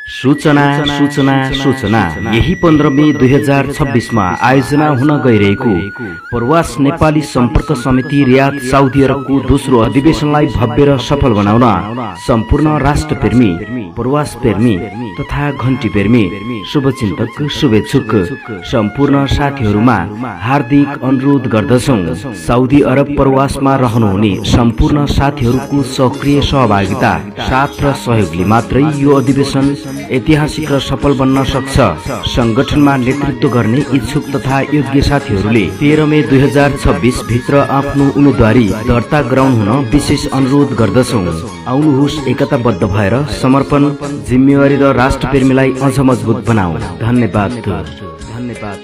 सूचना सूचना सूचना यही 15 मे 2026 मा आयोजना हुन गइरहेको प्रवास नेपाली सम्पर्क समिति रियाद साउदी अरबको दोस्रो अधिवेशनलाई भव्य र सफल बनाउन सम्पूर्ण राष्ट्रप्रेमी प्रवास प्रेमी तथा घण्टी प्रेमी शुभचिन्तक शुभेच्छुक सम्पूर्ण साथीहरुमा हार्दिक अनुरोध गर्दछौं। साउदी अरब प्रवासमा रहनुहुने सम्पूर्ण साथीहरुको सक्रिय सहभागिता साथ र सहयोगले मात्रै यो अधिवेशन ऐतिहासिक र सफल बन्न सक्छ। संगठनमा नेतृत्व गर्ने इच्छुक तथा योग्य साथीहरूले 13 मे 2026 भित्र आफ्नो उम्मेदवारी दर्ता गराउन हुन विशेष अनुरोध गर्दछौं। आउनुहोस् एकताबद्ध भएर समर्पण, जिम्मेवारी र राष्ट्रप्रेमीलाई अझ मजबुत बनाऊ। धन्यवाद। धन्यवाद।